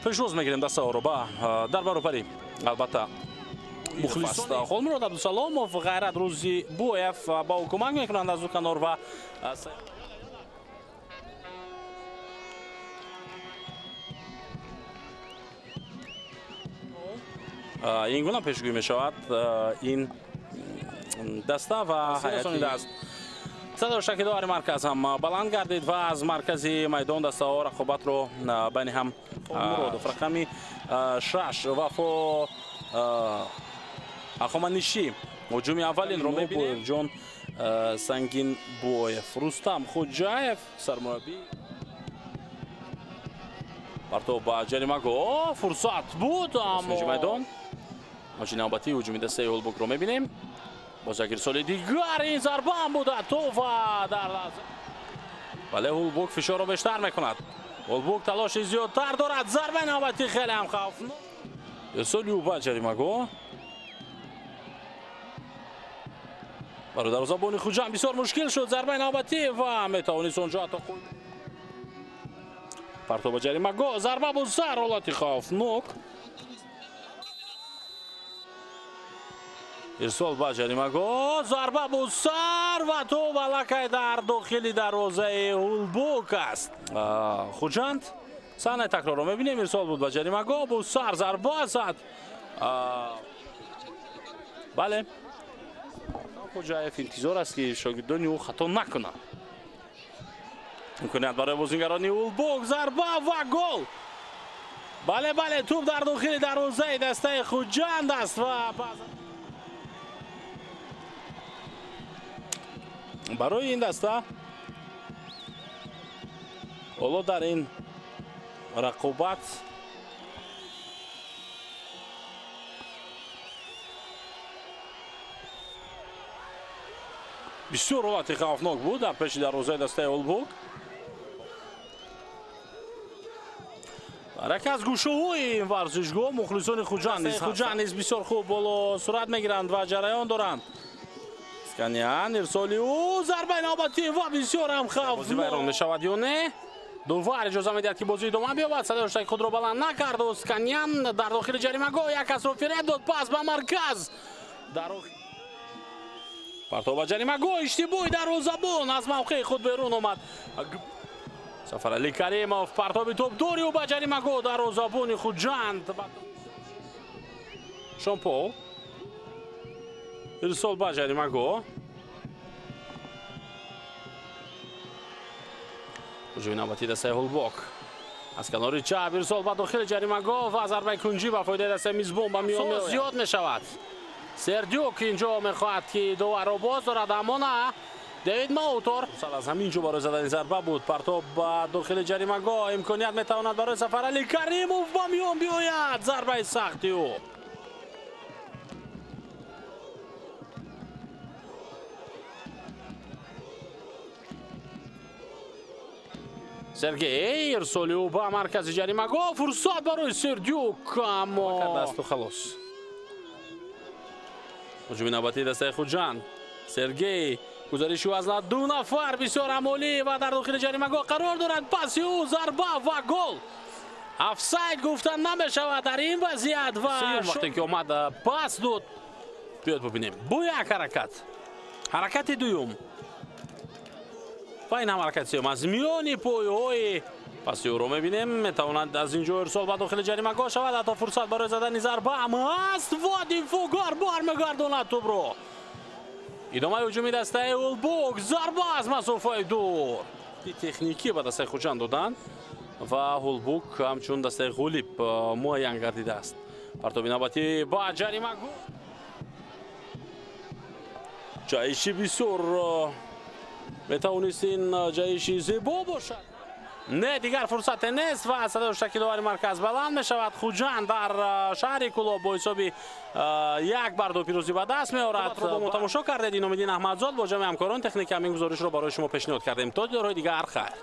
Пешвоз мегирем дастаҳоро ба дар баробари албатта мухлис Холмурод Абдусаломов, Ғайрат Рӯзибоев ба ӯ кӯмак мекунанд аз ӯ канор ва ин гуна пешгӯӣ мешавад ин даста ва ҳайати аст. Садои шаки довари марказ ҳам баланд гардид ва аз маркази майдон дастаҳо рақобатро байни ҳам Муродов рақами 6 Вафо Ахоманиши ҳуҷуми аввалинро мебинем. Ҷон Сангинбоев, Рустам Хуҷаев сармураббӣ партов ба ҷаримагоҳ фурсат буд, аммо майдон ҳуҷуми навбатии ҳуҷуми дастаи Ҳулбукро мебинем. Боз як ирсоли дигар, ин зарба ҳам буда това дар лаҳза. Бале, Ҳулбук фишорро бештар мекунад. Ҳулбук талоши зиёдтар дорад. Зарбаи навбатӣ хеле ҳам хавфнок. Ирсоли ӯ ба ҷаримагоҳ барои дарвозабони Хуҷанд бисёр мушкил шуд. Зарбаи навбатӣ ва метавонист онҷо ҳатто партов ба ҷаримагоҳ, зарба бо сар, ҳолати хавфнок. Ирсол ба ҷаримагоҳ, зарба бо сар ва тӯб аллакай дар дохили дарвозаи Ҳулбук аст. Хуҷанд саҳнаи такрорро мебинем. Ирсол буд ба ҷаримагоҳ, бо сар зарба зад. Бале, Хуҷаев интизор аст, ки шогирдони ӯ хато накунанд. Имконият барои бозингарони Ҳулбук, зарба ва гол. Бале, бале, тӯб дар дохили дарвозаи дастаи Хуҷанд аст ва барои ин даста ҳоло дар ин рақобат бисёр ҳолати хавфнок буд дар пеши дарвозаи дастаи Ҳулбук. Яке аз гӯшаҳои ин варзишгоҳ мухлисони Хуҷанд низ бисёр хуб боло сурат мегиранд ва ҷараён доранд. Сканян, ирсоли ӯ, зарбаи навбатӣ ва бисёр ҳам хавфнок. Бозӣ вайрон мешавад ё не? Довар иҷоза медиҳад, ки бозӣ идома биёбад. Садои ҳуштаки худро баланд накард. Сканян дар дохили ҷаримагоҳ як касро фиреб дод, пас ба марказ. Партов ба ҷаримагоҳ, иштибоҳи дарвозабон аз мавқеи худ берун омад. Сафаралӣ Каримов партоби тӯбдори ӯ ба ҷаримагоҳ, дарвозабони Хуҷанд. Шонпол ирсол ба ҷаримагоҳ. Ҳуҷуми навбатии дастаи Ҳулбук аз канори чап, ирсол ба дохили ҷаримагоҳ ва зарбаи кунҷӣ ба фоидаи дастаи мизбон ба миён зиёд мешавад. Сердюк инҷо мехоҳад, ки доварро боз дорад, аммо на. Дэвид Маутор аз ҳамин ҷо барои задани зарба буд. Партоб ба дохили ҷаримагоҳ, имконият метавонад барои Сафаралӣ Каримов ба миён биёяд. Зарбаи сахти ӯ. Сергей, ирсоли ӯ ба маркази ҷаримагоҳ, фурсат барои Сердюк, аммо дасту халос. Ҳуҷуми навбатии дастаи Хуҷанд. Сергей, гузариши ӯ аз ду нафар бисёр амолӣ ва дар дохили ҷаримагоҳ қарор дорад. Паси ӯ, зарба ва гол. Офсайд гуфта намешавад дар ин вазъият ва вақте ки омад пас дод. Биёд бибинем. Бо як ҳаракат. Ҳаракати дуюм. Ва ин ҳам ҳаракати сеюм аз миёни пойҳои паси ӯро мебинем. Метавонад аз ин ҷо ирсол ба дохили ҷаримагоҳ шавад. Ҳатто фурсат барои задани зарба ҳам ҳаст. Вадим Фугар бармегардонад тӯбро. Идомаи ҳуҷуми дастаи Ҳулбук, зарба аз масофаи дур. Техникӣ ба дастаи Хуҷанд доданд ва Ҳулбук ҳамчун дастаи ғолиб муайян гардидааст. Партоби навбатӣ ба ҷаримагоҳ. Ҷаҳиши бисёр метавонист ин ҷаҳиши зебо бошад. Не, дигар фурсате нест ва садои ҳуштаки довари марказ баланд мешавад. Хуҷанд дар шаҳри Кӯлоб бо ҳисоби 1-2 пирӯзӣ ба даст меорад. Бо мо тамошо кардед. Иномиддин Аҳмадзод бо ҷамъи ҳамкорон техники ҳамин гузоришро барои шумо пешниҳод кардем. То дидорҳои дигар, хайр.